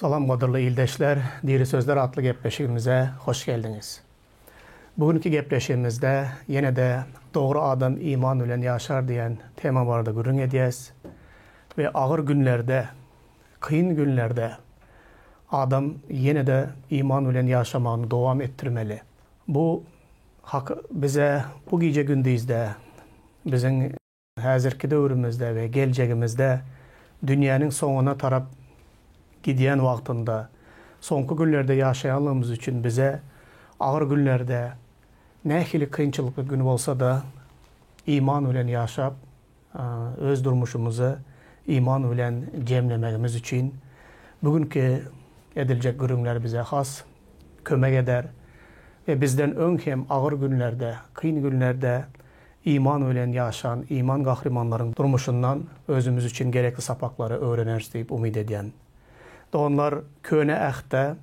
Salam gadyrly ildeşler, Diri Sözler atly gepleşigimize hoş geldiňiz. Bu günki gepleşigimizde ýene-de Dogry adam iman bilen ýaşar diýen tema barada gürrüň edýäs we agyr günlerde, kyn günlerde adam ýene-de iman bilen ýaşamagyny dowam etdirmeli. Bu hak bize bu gije-gündizde biziň Häzirki döwrümizde we geljegimizde dünýäniň soňuna tarap gidýän wagtynda, soňky günlerde ýaşaýanlygymyz üçin bize agyr günlerde, nähili kynçylykly gün bolsa-da, iman bilen ýaşap, öz durmuşymyzy iman bilen jemlemegimiz üçin bu günki ediljek gürrüňler bize has kömek eder we bizden öň hem agyr günlerde, kyn günlerde Iman bilen ýaşan iman gahrymanlaryň durmuşyndan özümiz üçin gerekli sapaklary öwreneris diýip umyt edýän. Doganlar, Köne Ähtde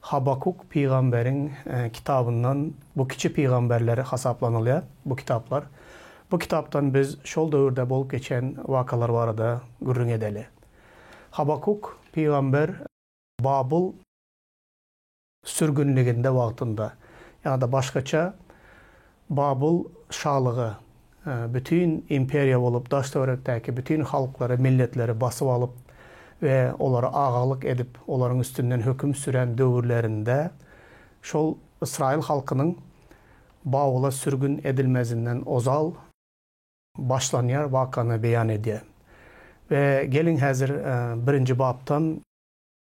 Habakuk pygamberiň kitabyndan bu kiçi pygamberler hasaplanylýar bu kitaplar. Bu kitapdan biz şol döwürde bolup geçen wakalar barada gürrüň edeli. Habakuk pygamber Babyl Sürgünliginde wagtynda, ýa-da başgaça Babyl şalygy bütin imperiýa bolup daş-töwerekdäki bütin halklary, milletleri basyp alyp we olara agalyk edip, olaryň üstünden höküm süren döwürlerinde şol ysraýyl halkynyň Babyla sürgün edilmezinden ozal başlanýar wakany beýan edýär. We geliň häzir birinji bapdan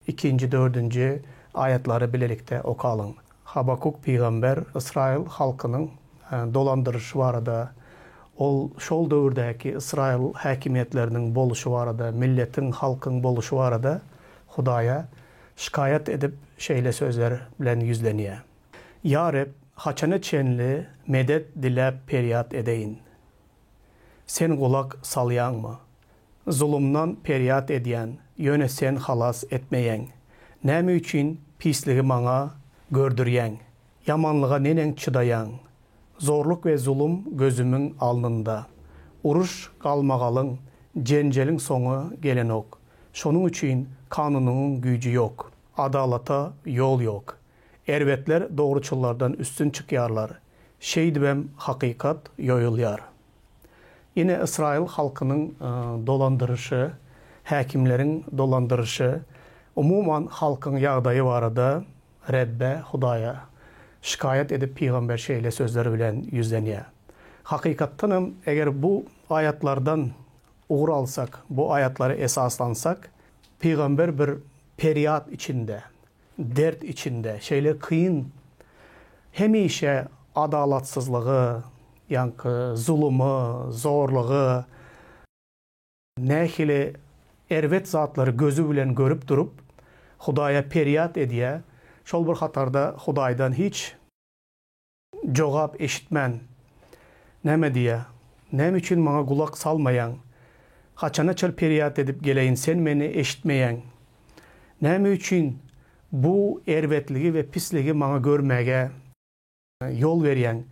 Ikinji, dördünji aýatlary bilelikde okalyň. Habakuk pygamber ysraýyl halkynyň dolandyryşy barada, ol şol döwürdäki ysraýyl häkimiýetleriniň boluşy barada, milletiň, halkyň boluşy barada Hudaýa şikaýat edip, şeýle sözler bilen ýüzlenýär, Ýa Reb, haçana çenli medet diläp perýat edeýin? Sen gulak salýaňmy? Zulumdan perýat edýän, ýöne sen halas etmeýäň. Näme üçin pisligi maňa gördürýäň? Ýamanlyga neneň çydaýaň? Zorluk we zulum gözümiň alnynda. Uruş, galmagalyň, jenjeliň soňy gelenok. Şonuň üçin kanunyňyň güýji ýok. Adalata ýol ýok. Erbetler dogruçyllardan üstün çykýarlar. Şeýdibem hakykat ýoýulýar. Ine Ysraýyl halkynyň dolandyryşy, häkimleriň dolandyryşy, umuman halkyň ýagdaýy barada Rebbe, Hudaýa, şikaýat edip pygamber şeýle sözler bilen ýüzlenýär. Hakykatdanam eger bu aýatlardan ugur alsak, bu aýatlara esaslansak, pygamber bir perýat içinde, dert içinde, şeýle kyn, hemişe adalatsyzlygy, ýaňky zulumy, zorlugy, nähili erbet zatlary gözi bilen görüp durup, Hudaýa perýat edýär, şol bir hatarda Hudaýdan hiç Jogap eşitmän, Näme diýýä? Näme üçin maňa gulak salmaýaň? Haçana çel perýat edip geleýin, sen meni eşitmeýäň? Näme üçin bu erbetligi we pisligi maňa görmäge ýol berýäň?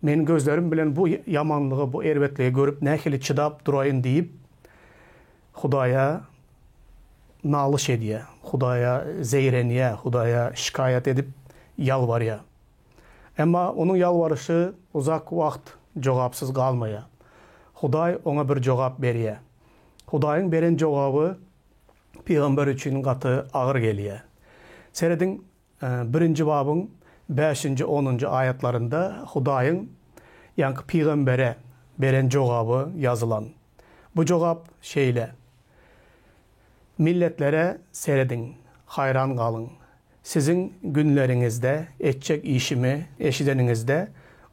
Men gözlerim bilen bu ýamanlygy, bu erbetligi görüp nähili çydap duraýyn diýip, Hudaýa nalyş edýär, Hudaýa zeýrenýär, Hudaýa şikaýat edip ýalbarýar. Emma onuň ýalbaryşy uzak wagt jogapsyz galmaýar. Hudaý oňa bir jogap berýär. Hudaýyň beren jogaby pygamber üçin gaty agyr gelýär. Serediň, birinji babyň bäşinji, onunjy aýatlarynda Hudaýyň ýaňky pygambere beren jogaby ýazylan. Bu jogap şeýle, Milletlere serediň, haýran galyň. Siziň günleriňizde etjek işimi eşideniňizde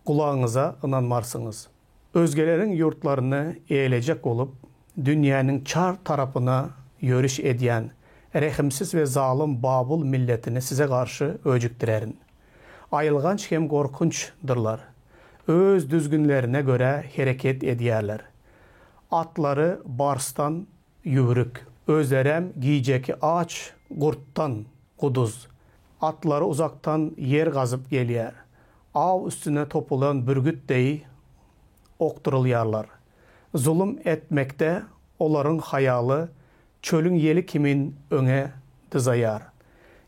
gulagyňyza ynanmarsyňyz. Özgeleriň ýurtlaryny eýelejek bolup, dünýäniň çar tarapyna ýöriş edýän rehimsiz we zalym Babyl milletini size garşy öjükdirerin. Aýylganç hem gorkunçdyrlar. Öz düzgünlerine görä hereket edýärler. Atlary barsdan Ýüwrük. Özlerem gijeki aç gurtdan guduz. Atlary uzakdan ýer gazyp gelýär. Aw üstüne topulan bürgüt deý okdurylýarlar. Zulum etmekde olaryň haýaly çölüň ýeli kimin öňe dyzaýar.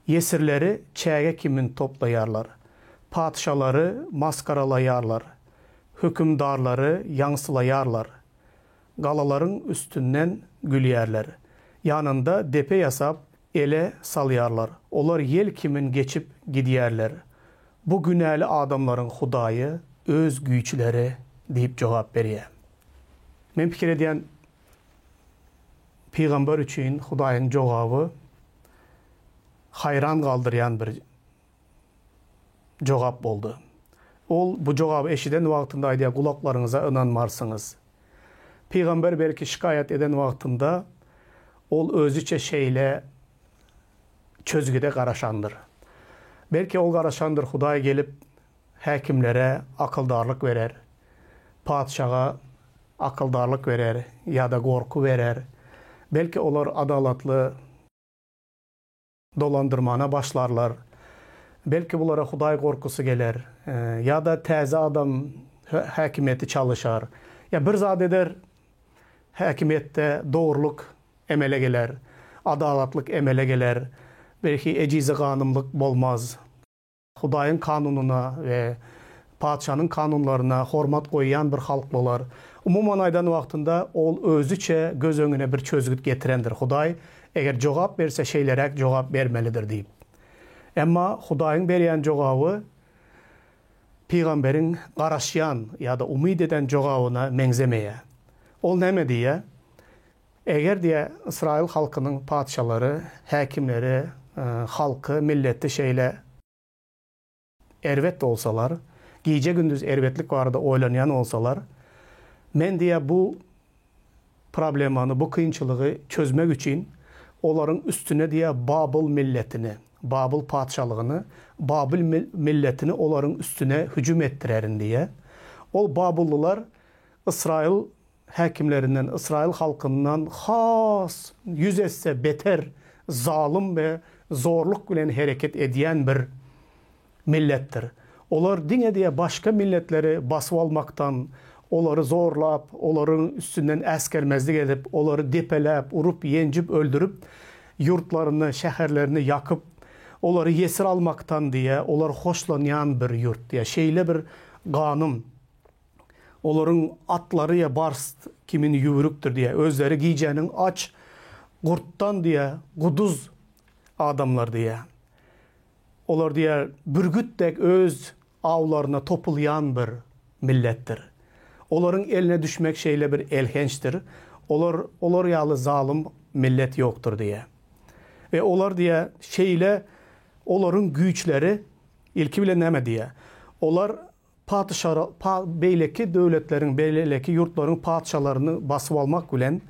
Ýesirleri çäge kimin toplaýarlar. Patyşalary masgaralaýarlar. Hökümdarlary ýaňsylaýarlar. Galalaryň üstünden gülýärler. Ýanynda depe ýasap, ele salýarlar. Olar ýel kimin geçip gidýärler. Bu günäli adamlaryň Hudaýy öz güýçleri diýip jogap berýär. Men pikir edýän, pygamber üçin Hudaýyň jogaby haýran galdyrýan bir jogap boldy. Ol bu jogaby eşiden wagtynda aýdýar, Gulaklaryňyza ynanmarsyňyz. Pygamber belki şikaýat eden wagtynda ol özüçe şeýle çözgüde garaşandyr. Belki ol garaşandyr, Hudaý gelip häkimlere akyldarlyk berer, patyşaga akyldarlyk berer ýa-da gorky berer. Belki olar adalatly dolandyrmana başlarlar. Belki bulara Hudaý gorkusy geler. Ýa-da täze adam häkimiýeti çalyşar. Ýa bir zat eder, häkimiýetde dogrulyk emele geler, adalatlyk emele geler. Belki ejize ganymlyk bolmaz. Hudaýyň kanunyna we patyşanyň kanunlaryna hormat goýýan bir halk bolar. Umuman aýdan wagtynda, ol özüçe göz öňüne bir çözgüt getirendir, Hudaý eger jogap berse şeýleräk jogap bermelidir diýip. Emma Hudaýyň berýän jogaby pygamberiň garaşýan ýa-da umyt eden jogabyna meňzemeýär. Ol näme diýýär? Eger diýýär, ysraýyl halkynyň patyşalary, häkimleri, halky, milleti şeýle erbet bolsalar, gije-gündiz erbetlik barada oýlanýan bolsalar, men diýýär, bu problemany, bu kynçylygy çözmek üçin olaryň üstüne diýýär, Babyl milletini, Babyl patyşalygyny, Babyl milletini olaryň üstüne hüjüm etdirerin diýýär. Ol babyllylar Ysraýyl häkimlerinden, ysraýyl halkyndan has ýüz esse beter zalym we zorluk bilen hereket edýän bir milletdir. Olar diňe diýe başga milletleri basyp almakdan, olary zorlap, olaryň üstünden äsgermezlik edip, olary depeläp, urup, ýenjip, öldürip, ýurtlaryny, şäherlerini ýakyp, olary ýesir almakdan diýe olar hoşlanýan bir ýurt diýe. Şeýle bir ganym Olaryň atlary ýa bars kimin ýüwrükdir diýýär. Özleri gijäniň aç gurtdan diýýär, guduz adamlar diýýär. Olar diýýär, bürgüt dek öz awlaryna topulýan bir milletdir. Olaryň eline düşmek şeýle bir elhençdir. Olar, olar ýaly zalym millet ýokdur diýýär. We olar diýýär, şeýle olaryň güýçleri ilki bilen näme diýýär? Olar Patyşa beýleki döwletleriň, beýleki ýurtlaryň patyşalaryny basyp almak bilen,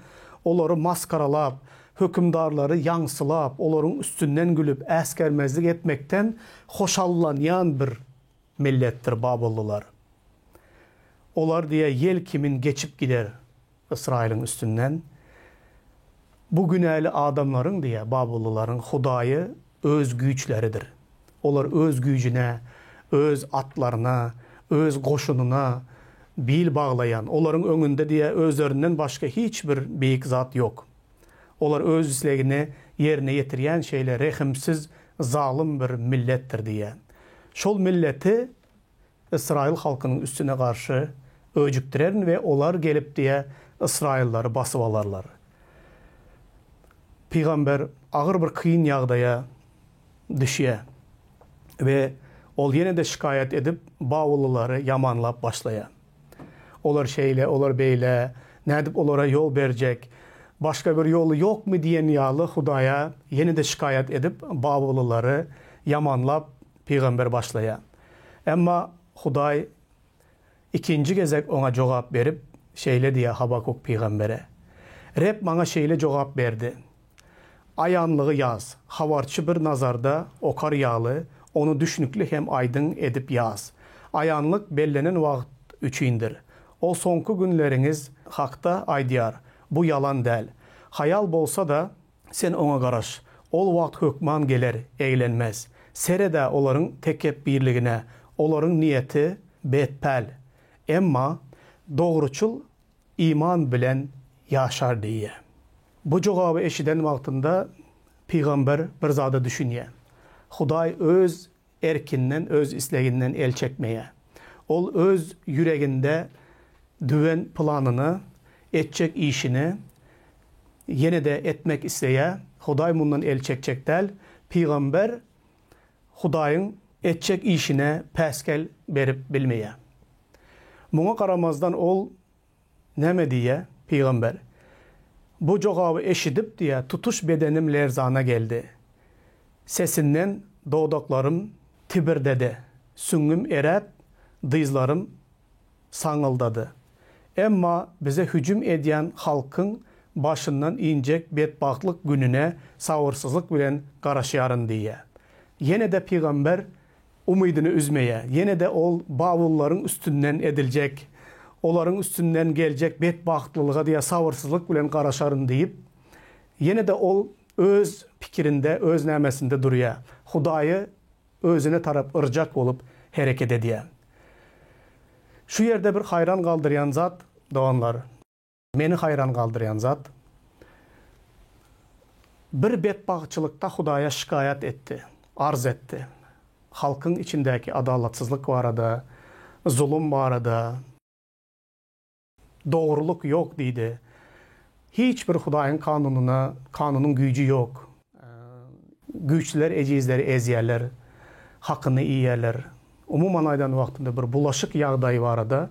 olary masgaralap, hökümdarlary ýaňsylap, olaryň üstünden gülüp, äsgermezlik etmekden hoşallanýan bir milletdir babyllylar. Olar diýe ýel kimin geçip gider. Ysraýylyň üstünden, Bu günäli adamlaryň, diýýär, babyllylaryň hudaýy öz güýçleridir. Olar öz güýjüne, öz atlaryna, öz goşunyna bil baglaýan, olaryň öňünde, diýýär, özlerinden başga hiç bir beýik zat ýok. Olar öz islegini ýerine ýetirýän şeýle rehimsiz, zalym bir milletdir, diýýär. Şol milleti Ysraýyl halkynyň üstüne garşy öjükdirerin we olar gelip diýe ysraýyllary basyp alarlar. Pygamber agyr bir kyn ýagdaýa düşýär we ol ýene-de şikaýat edip, babyllylary ýamanlap başlaýar. Olar şeýle, olar beýle, nädip olara ýol berjek, başga bir ýoly ýokmy diýen ýaly Hudaýa ýene-de şikaýat edip, babyllylary ýamanlap pygamber başlaýar. Emma Hudaý ikinji gezek oňa jogap berip, şeýle diýýär Habakuk pygambere, Reb maňa şeýle jogap berdi, Aýanlygy ýaz, habarçy bir nazarda okar ýaly, ony düşnükli hem aýdyň edip ýaz. Aýanlyk bellenen wagt üçindir. Ol soňky günleriňiz hakda aýdýar, bu ýalan däl. Haýal bolsa-da, Sen oňa garaş. Ol wagt hökman geler, eglenmez. Sered-ä olaryň tekepbirligine, olaryň niýeti betpäl. Emma dogruçyl iman bilen ýaşar diýýär. Bu jogaby eşiden wagtynda pygamber bir zada düşünýär. Hudaý öz erkinden, öz isleginden el çekmeýär. Ol öz ýüreginde düwen planyny, etjek işini ýene-de etmek isleýär. Hudaý mundan el çekjek däl. Pygamber Hudaýyň etjek işine päsgel berip bilmeýär. Muňa garamazdan ol Näme diýýä, pygamber? Bu jogaby eşidip, diýýä, tutuş bedenim lerzana geldi. Sesinden dodaklarym tibirdedi, süňňüm eräp, dyzlarym saňňyldady. Emma bize hüjüm edýän halkyň başyndan injek betbagtlyk gününe sabyrsyzlyk bilen garaşýaryn diýýä. Ýene-de pygamber Umydyny üzmeýär. Ýene-de ol babyllaryň üstünden ediljek, olaryň üstünden geljek betbagtlylyga diýýär, sabyrsyzlyk bilen garaşaryn diýip, ýene-de ol öz pikirinde, öz nämesinde durýar. Hudaýy özüne tarap yrjak bolup hereket edýär. Şu ýerde bir haýran galdyrýan zat, doganlar. Meni haýran galdyrýan zat, bir betbagtçylykda Hudaýa şikaýat etdi, arz etdi. Halkyň içindäki adalatsyzlyk barada, zulum barada. Dogrulyk ýok diýdi. Hiç bir Hudaýyň kanunyna, kanunyň güýji ýok. Güýçlüler ejizleri ezýärler, hakyny iýýärler. Umuman aýdan wagtynda bir bulaşyk ýagdaý barada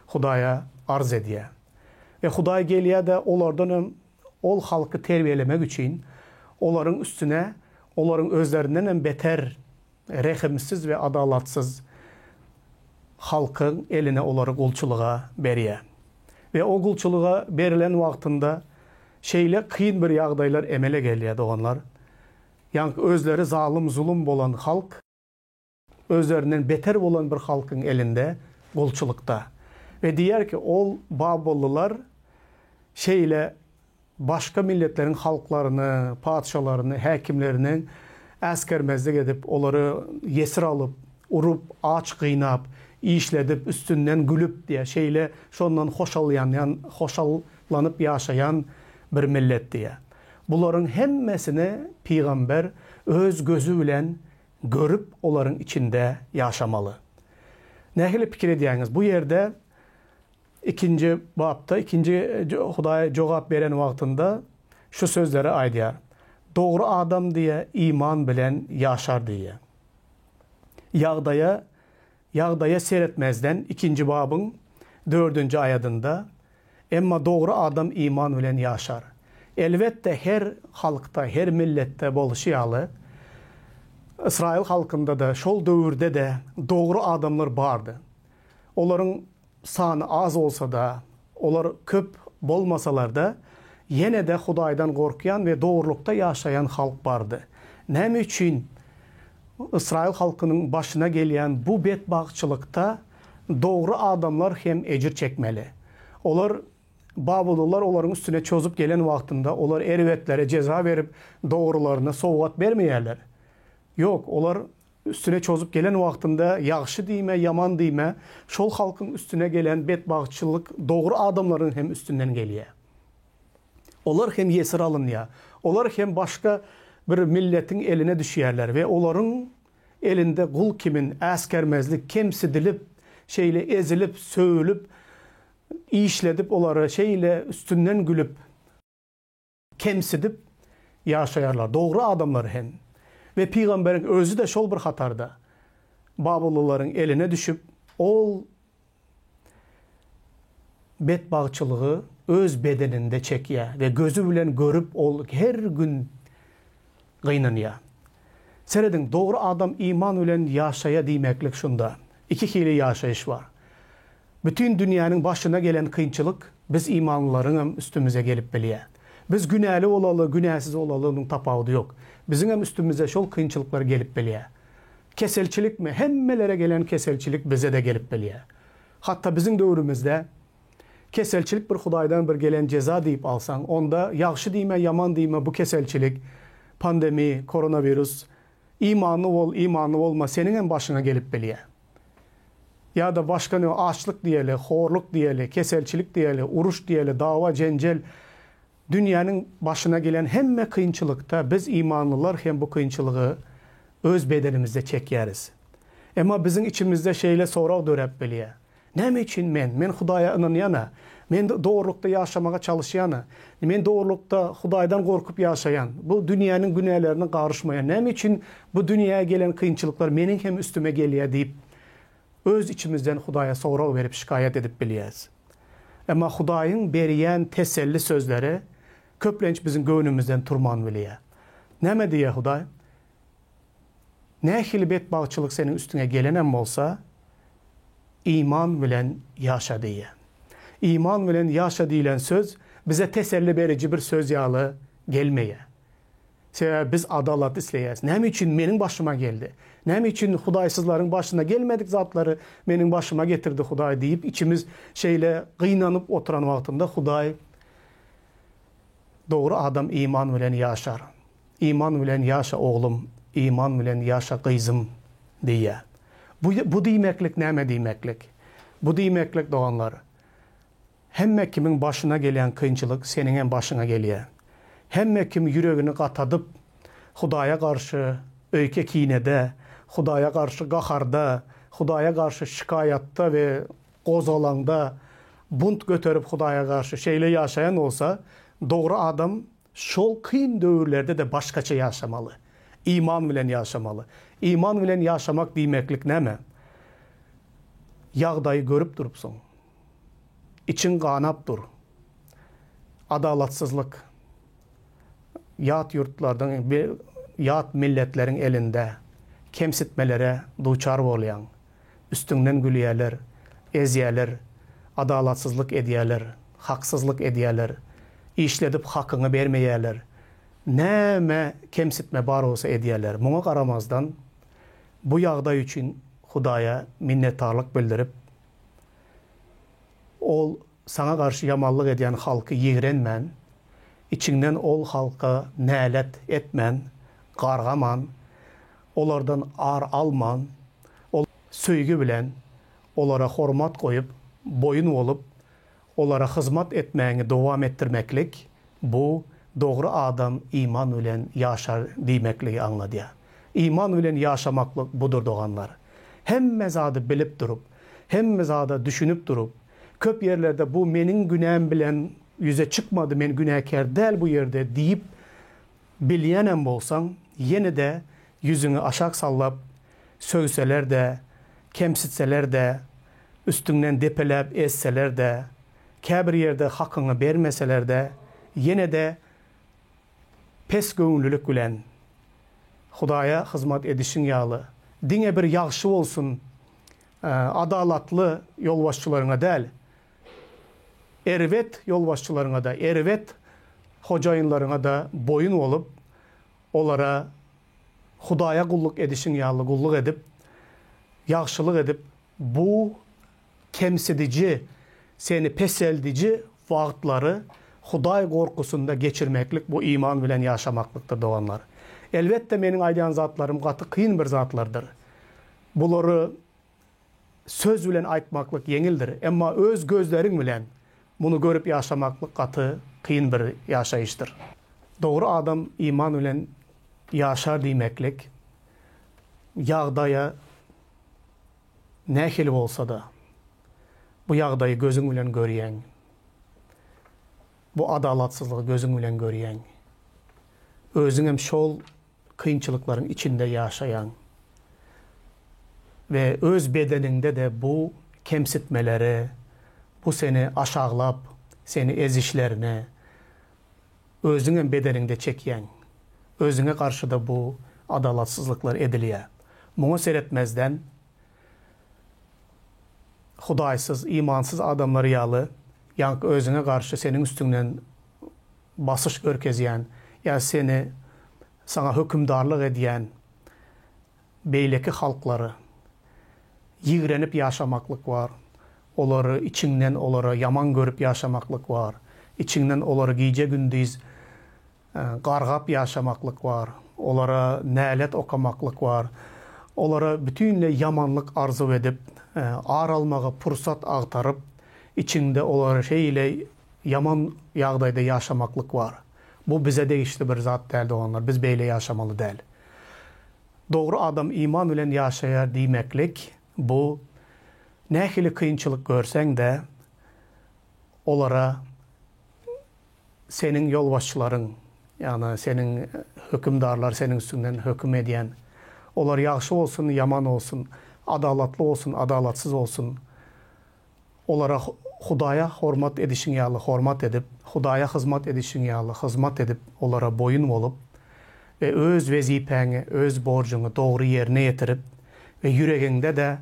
Hudaýa arz edýär. We Hudaý gelýär-de olardan hem ol halky terbiýelemek üçin olaryň üstüne olaryň özlerinden hem beter rehimsiz we adalatsyz halkyň eline olary gulçulyga berýär. We o gulçulyga berlen wagtynda şeýle kyn bir ýagdaýlar emele gelýär doganlar. Ýaňky özleri zalym-zulum bolan halk özlerinden beter bolan bir halkyň elinde gulçulykda. We diýýär ki, ol babyllylar şeýle başga milletleriň halklaryny, patyşalaryny, häkimlerini äsgermezlik edip, olary ýesir alyp, urup, aç gynap, işledip, üstünden gülüp diýýär, şeýle şondan hoşalýanýan, hoşallanyp ýaşaýan bir millet diýýär. Bularyň hemmesini pygamber öz gözi bilen görüp olaryň içinde ýaşamaly. Nähili pikir edýäňiz, bu ýerde ikinji bapda ikinji Hudaý jogap beren wagtynda şu sözleri aýdýar, Dogry adam diýe iman bilen ýaşar diýýär. Ýagdaýa Ýagdaýa seretmezden ikinji babyň dördünji aýadynda, Emma dogry adam iman bilen ýaşar. Elbetde her halkda, her milletde bolşy ýaly, Ysraýyl halkynda-da şol döwürde-de dogry adamlar bardy. Olaryň sany az bolsa-da, olar köp bolmasalar-da, ýene-de Hudaýdan gorkýan we dogrulykda ýaşaýan halk bardy. Näme üçin Ysraýyl halkynyň başyna gelýän bu betbagtçylykda dogry adamlar hem ejir çekmeli? Olar, babyllylar olaryň üstüne çozup gelen wagtynda, olar erbetlere jeza berip, dogrularyna sowgat bermeýärler. Ýok, olar Üstüne çozup gelen wagtynda ýagşy diýme, ýaman diýme, şol halkyň üstüne gelen betbagtçylyk dogry adamlaryň hem üstünden gelýär. Olar hem ýesir alynýar. Olar hem başga bir milletiň eline düşýärler we olaryň elinde gul kimin äsgermezlik, kemsidilip, şeýle ezilip, sögülip, işledip olary şeýle üstünden gülüp, Kemsidip ýaşaýarlar. Dogry adamlar hem. We pygamberiň özi-de şol bir hatarda. Babyllylaryň eline düşüp, ol betbagtçylygy öz bedeninde çekýär we gözi bilen görüp ol her gün gynanýar. Serediň, dogry adam iman bilen ýaşaýar diýmeklik şunda. Iki hili ýaşaýyş bar. Bütin dünýäniň başyna gelen kynçylyk biz imanlylaryňam üstümize gelip bilýär. Biz günäli bolaly, günäsiz bolaly onuň tapawudy ýok. Biziňem üstümize şol kynçylyklar gelip bilýär. Keselçilikmi? Hemmelere gelen keselçilik bize-de gelip bilýär. Hatda biziň döwrümizde keselçilik bir Hudaýdan bir gelen jeza diýip alsaň, onda ýagşy diýme, ýaman diýme bu keselçilik, pandemi, koronawirus, imanly bol, imanly bolma seniňem başyňa gelip bilýär. Ýa-da başga ne açlyk diýeli, horluk diýeli, keselçilik diýeli, uruş diýeli, dawa, jenjel, dünýäniň başyna gelen hemme kynçylykda biz imanlylar hem bu kynçylygy öz bedenimizde çekýäris. Emma biziň içimizde şeýle sorag döräp bilýär, Näme üçin men? Men Hudaýa ynanýan-a. Men dogrulykda ýaşamaga çalyşýan-a. Men dogrulykda Hudaýdan gorkup ýaşaýan. Bu dünýäniň günälerine garyşmaýan. Näme üçin bu dünýä gelen kynçylyklar meniň hem üstüme gelýär diýip, öz içimizden Hudaýa sorag berip şikaýat edip bilýäris. Emma Hudaýyň berýän teselli sözleri köplenç biziň göwnümizden turman bilýär. Näme diýýär Hudaý? Nähili betbagtçylyk seniň üstüňe gelenem bolsa, iman bilen ýaşa diýýär. Iman bilen ýaşa diýlen söz bize teselli beriji bir söz ýaly gelmeýär. Sebäbi biz adalat isleýäris. Näme üçin meniň başyma geldi? Näme üçin hudaýsyzlaryň başyna gelmedik zatlary meniň başyma getirdi Hudaý diýip içimiz şeýle gynanyp oturan wagtynda Hudaý Dogry adam iman bilen ýaşar. Iman bilen ýaşa oglum, iman bilen ýaşa gyzym diýýär. Bu bu diýmeklik näme diýmeklik? Bu diýmeklik doganlar, hemme kimiň başyna gelýän kynçylyk seniňem başyňa gelýär. Hemme kim ýüregini gatadyp, Hudaýa garşy öýke-kinede, Hudaýa garşy gaharda, Hudaýa garşy şikaýatda we gozgalaňda bunt göterip Hudaýa garşy şeýle ýaşaýan bolsa, dogry adam Şol kyn döwürlerde-de başgaça ýaşamaly. Iman bilen ýaşamaly. Iman bilen ýaşamak diýmeklik näme? Ýagdaýy görüp durupsyň. Içiň ganap dur. Adalatsyzlyk. Ýat ýurtlardan, ýat milletleriň elinde kemsitmelere duçar bolýaň. Üstüňden gülýäler, ezýäler, adalatsyzlyk edýäler, haksyzlyk edýäler, işledip hakyňy bermeýäler, näme kemsitme bar bolsa edýäler. Muňa garamazdan, bu ýagdaý üçin Hudaýa minnetdarlyk bildirip, Ol saňa garşy ýamanlyk edýän halky ýigrenmän, içiňden ol halka nälet etmän, gargaman, olardan ar alman, ol söýgi bilen olara hormat goýup, boýun bolup, olara hyzmat etmäňi dowam etdirmeklik, bu dogry adam iman bilen ýaşar diýmekligi aňladýar. Iman bilen ýaşamaklyk budur doganlar. Hemme zady bilip durup, hemme zada düşünip durup, köp ýerlerde bu meniň günäm bilen ýüze çykmady, men günäkär däl bu ýerde diýip bilýänem bolsaň, ýene-de ýüzüňi aşak sallap, sögseler-de, kemsitseler-de, üstüňden depeläp ezseler-de, käbir ýerde hakyňy bermeseler-de, ýene-de pes göwünlilik bilen Hudaýa hyzmat edişiň ýaly, diňe bir ýagşy bolsun, adalatly ýolbaşçylaryňa däl, erbet ýolbaşçylaryňa-da, erbet hojaýynlaryňa-da boýun bolup, olara Hudaýa gulluk edişiň ýaly gulluk edip, ýagşylyk edip, bu kemsidiji, seni peseldiji wagtlary Hudaý gorkusynda geçirmeklik bu iman bilen ýaşamaklykdyr doganlar. Elbetde meniň aýdýan zatlarym gaty kyn bir zatlardyr. Bulary söz bilen aýtmaklyk ýeňildir, emma öz gözleriň bilen muny görüp ýaşamaklyk gaty kyn bir ýaşaýyşdyr. Dogry adam iman bilen ýaşar diýmeklik ýagdaýa nähili bolsa-da, bu ýagdaýy gözüň bilen görýäň. Bu adalatsyzlygy gözüň bilen görýäň. Özüňem şol kynçylyklaryň içinde ýaşaýaň we öz bedeniňde-de bu kemsitmeleri, bu seni aşaglap, seni ezişlerini özüňem bedeniňde çekýäň. Özüňe garşy-da bu adalatsyzlyklar edilýär. Muňa seretmezden, hudaýsyz, imansyz adamlar ýaly, ýaňky özüňe garşy seniň üstüňden basyş görkezýän ýa seni saňa hökümdarlyk edýän beýleki halklary ýigrenip ýaşamaklyk bar, olary içiňden olara ýaman görüp ýaşamaklyk bar, içiňden olary gije-gündiz gargap ýaşamaklyk bar, olara nälet okamaklyk bar, olara bütinleý ýamanlyk arzuw edip, ar almaga pursat agtaryp, içiňde olary şeýle Ýaman ýagdaýda ýaşamaklyk bar. Bu bize degişli bir zat däl doganlar, biz beýle ýaşamaly däl. Dogry adam iman bilen ýaşaýar diýmeklik bu nähili kynçylyk görseň-de, olara seniň ýolbaşçylaryň, ýagny seniň hökümdarlar seniň üstüňden höküm edýän, olar ýagşy bolsun, ýaman bolsun, adalatly bolsun, adalatsyz bolsun, olara Hudaýa hormat edişiň ýaly hormat edip, Hudaýa hyzmat edişiň ýaly hyzmat edip, olara boýun bolup we öz wezipäňi, öz borjuňy dogry ýerine ýetirip we ýüregiňde-de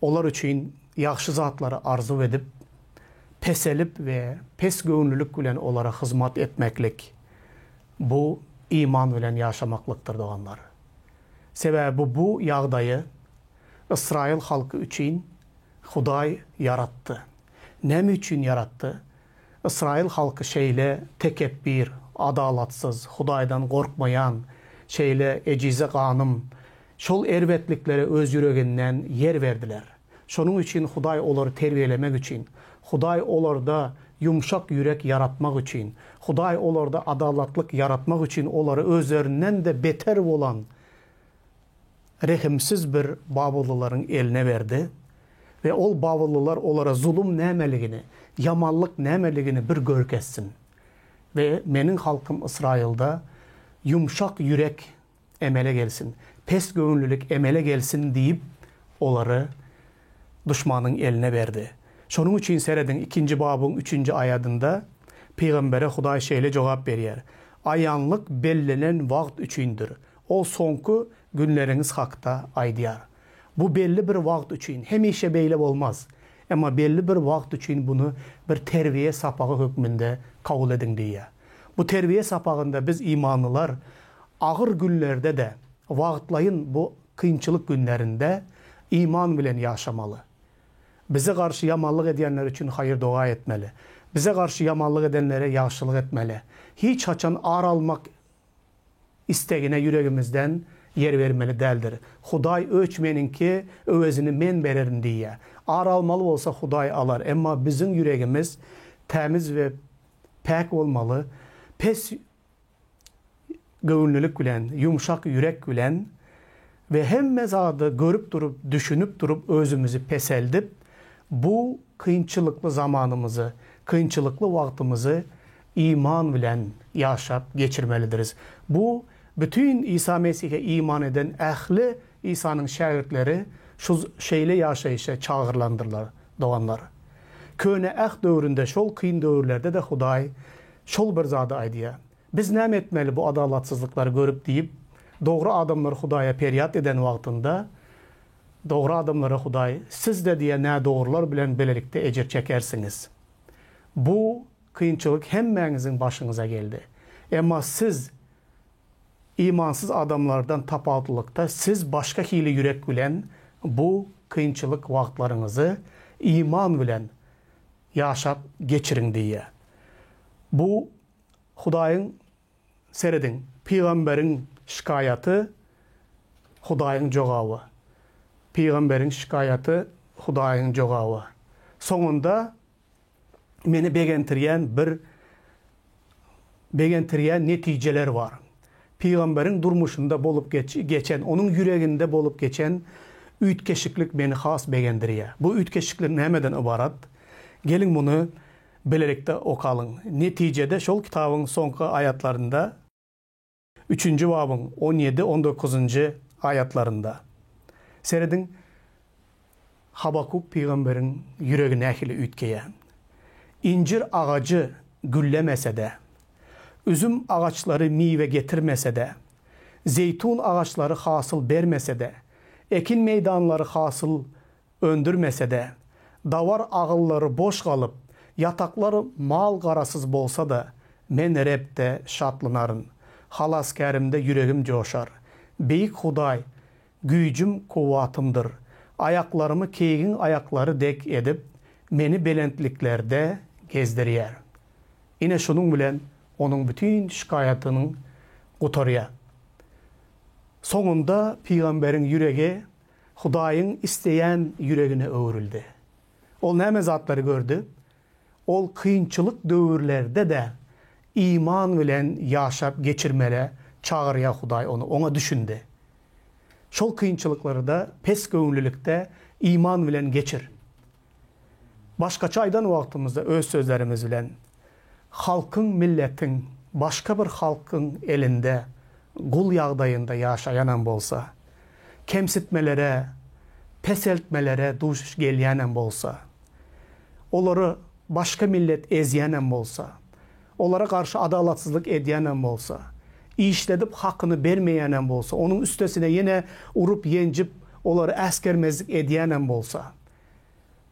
olar üçin ýagşy zatlary arzuw edip, peselip we pes göwünlilik bilen olara hyzmat etmeklik, bu iman bilen ýaşamaklykdyr, doganlar. Sebäbi bu ýagdaýy Ysraýyl halky üçin Hudaý ýaratdy. Näme üçin ýaratdy? Ysraýyl halky şeýle tekepbir, adalatsyz, Hudaýdan gorkmaýan, şeýle ejize ganym, şol erbetliklere öz ýüreginden ýer berdiler. Şonuň üçin Hudaý olary terbiýelemek üçin, Hudaý olarda ýumşak ýürek ýaratmak üçin, Hudaý olarda adalatlyk ýaratmak üçin olary özlerinden-de beter bolan rehimsiz bir babyllylaryň eline berdi we ol babyllylar olara zulum nämeligini, ýamanlyk nämeligini bir görkezsin we meniň halkym Ysraýylda ýumşak ýürek emele gelsin, pes göwünlilik emele gelsin diýip, olary duşmanyň eline berdi. Şonuň üçin serediň, ikinji babyň üçünji aýadynda pygambere Hudaý şeýle jogap berýär, Aýanlyk bellenen wagt üçindir. Ol soňky günleriňiz hakda aýdýar. Bu belli bir wagt üçin, hemişe beýle bolmaz. Emma belli bir wagt üçin buny bir terbiýe sapagy hökmünde kabul ediň diýýär. Bu terbiýe sapagynda biz imanlylar agyr günlerde-de, wagtlaýyn bu kynçylyk günlerinde iman bilen ýaşamaly. Bize garşy ýamanlyk edýänler üçin haýyr-doga etmeli. Bize garşy ýamanlyk edenlere ýagşylyk etmeli. Hiç haçan ar almak istegine ýüregimizden ýer bermeli däldir. Hudaý öç meniňki, öwezini men bererin diýýär. Ar almaly bolsa Hudaý alar, emma biziň ýüregimiz tämiz we päk bolmaly, pes göwünlilik bilen, ýumşak ýürek bilen we hemme zady görüp durup, düşünip durup özümizi peseldip, bu kynçylykly zamanymyzy, kynçylykly wagtymyzy iman bilen ýaşap geçirmelidiris. Bu bütin Isa Mesihe iman eden ähli Isanyň şägirtleri şu şeýle ýaşaýşa çagyrylandyrlar, doganlar. Köne Äht döwründe şol kyn döwürlerde-de Hudaý şol bir zady aýdýar. Biz näme etmeli bu adalatsyzlyklary görüp diýip, dogry adamlar Hudaýa perýat eden wagtynda, dogry adamlara Hudaý, Siz-de diýýär nädogrular bilen bilelikde ejir çekersiňiz. Bu kynçylyk hemmäňiziň başyňyza geldi. Emma siz imansyz adamlardan tapawutlylykda siz başga hili ýürek bilen bu kynçylyk wagtlaryňyzy iman bilen ýaşap geçiriň diýýär. Bu Hudaýyň Serediň, pygamberiň şikaýaty, Hudaýyň jogaby. Pygamberiň şikaýaty, Hudaýyň jogaby. Soňunda meni begentirýän bir begentirýän netijeler bar. Pygamberiň durmuşynda bolup geçen, onuň ýüreginde bolup geçen üýtgeşiklik meni has begendirýär. Bu üýtgeşiklik nämeden ybarat? Geliň muny bilelikde okalyň. Netijede şol kitabyň soňky aýatlarynda, üçünji babyň on ýedi, on dokuzynjy aýatlarynda. Serediň, Habakuk pygamberiň ýüregi nähili üýtgeýär. Injir agajy güllemese-de, üzüm agaçlary miwe getirmese-de, zeýtun agaçlary hasyl bermese-de, ekin meýdanlary hasyl öndürmese-de, dawar agyllary boş galyp, ýataklar mal-garasyz bolsa-da, men Rebde şatlanaryn, Halasgärimde ýüregim joşar. Beýik Hudaý güýjüm, kuwwatymdyr. Aýaklarymy keýigiň aýaklary dek edip, meni belentliklerde gezdirýär. Ine şunuň bilen onuň bütin şikaýatynyň gutarýar. Soňunda pygamberiň ýüregi Hudaýyň isleýän ýüregine öwrüldi. Ol näme zatlary gördi? Ol kynçylyk döwürlerde-de iman bilen ýaşap geçirmele çagyrýar Hudaý ony, oňa düşündi. Şol kynçylyklary-da pes göwünlilikde iman bilen geçir. Başgaça aýdan wagtymyzda öz sözlerimiz bilen, halkyň, milletiň başga bir halkyň elinde gul ýagdaýynda ýaşaýanam bolsa, kemsitmelere, peseltmelere duş gelýänem bolsa, olary başga millet ezýänem bolsa, olara garşy adalatsyzlyk edýänem bolsa, işledip hakyny bermeýänem bolsa, onuň üstesine ýene urup-ýenjip olary äsgermezlik edýänem bolsa,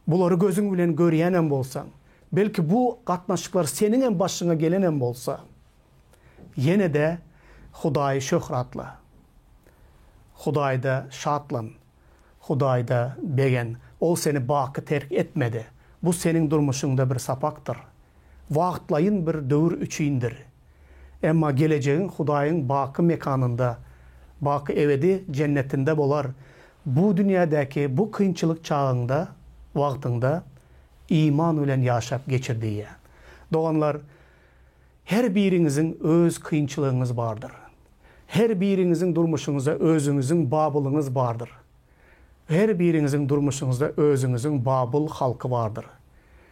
bulary gözüň bilen görýänem bolsaň, belki bu gatnaşyklar seniňem başyňa gelenem bolsa, ýene-de Hudaýy şöhratla. Hudaýda şatlan. Hudaýda begen. Ol seni baky terk etmedi. Bu seniň durmuşyňda bir sapakdyr. Wagtlaýyn bir döwür üçindir. Emma gelejegiň Hudaýyň baky mekanynda, baky ebedi jennetinde bolar. Bu dünýädäki bu kynçylyk çagyňda, wagtyňda iman bilen ýaşap geçir diýýär. Doganlar, her biriňiziň öz kynçylygyňyz bardyr. Her biriňiziň durmuşyňyzda özüňiziň Babylyňyz bardyr. Her biriňiziň durmuşyňyzda özüňiziň Babyl halky bardyr.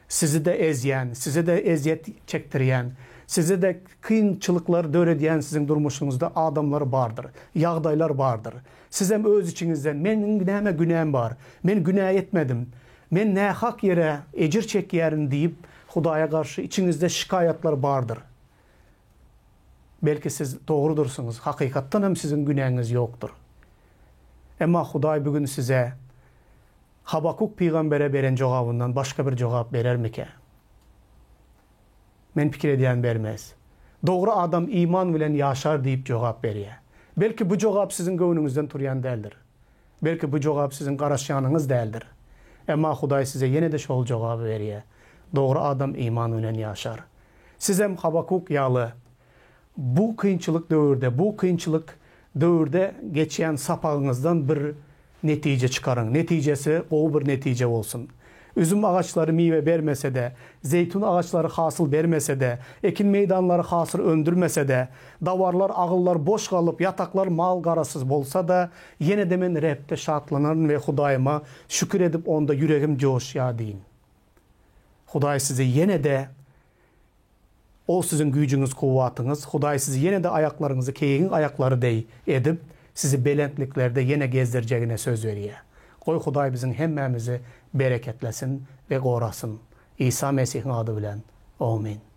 Sizi-de ezýän, size-de ezýet çekdirýän, size-de kynçylyklar döredýän siziň durmuşyňyzda adamlar bardyr, ýagdaýlar bardyr. Sizem öz içiňizden, Meniň näme günäm bar? Men günä etmedim. Men nähak ýere ejir çekýärin diýip, Hudaýa garşy içiňizde şikaýatlar bardyr. Belki siz dogrudyrsyňyz, hakykatdan hem siziň günäňiz ýokdur. Emma Hudaý bu gün size Habakuk pygambere beren jogabyndan başga bir jogap berermikä? Men pikir edýän bermez. Dogry adam iman bilen ýaşar diýip jogap berýär. Belki bu jogap siziň göwnüňizden turýan däldir. Belki bu jogap siziň garaşýanyňyz däldir. Emma Hudaý size ýene-de şol jogaby berýär. Dogry adam iman bilen ýaşar. Sizem Habakuk ýaly bu kynçylyk döwürde, bu kynçylyk döwürde geçýän sapagyňyzdan bir netije çykaryň. Netijesi gowy bir netije bolsun. Üzüm agaçlary miwe bermese-de, zeýtun agaçlary hasyl bermese-de, ekin meýdanlary hasyr öndürmese-de, dawarlar, agyllar boş galyp, ýataklar mal-garasyz bolsa-da, ýene-de men Rebde şatlanaryn we Hudaýyma şükür edip, onda ýüregim joşýar diýiň. Hudaý sizi ýene-de Ol siziň güýjüňiz, kuwwatyňyz. Hudaý sizi ýene-de aýaklaryňyzy keýigiň aýaklary deý edip, sizi belentliklerde ýene gezdirjegine söz berýär. Goý, Hudaý biziň hemmämizi bereketlesin we gorasyn. Isa Mesihiň ady bilen. Omyn.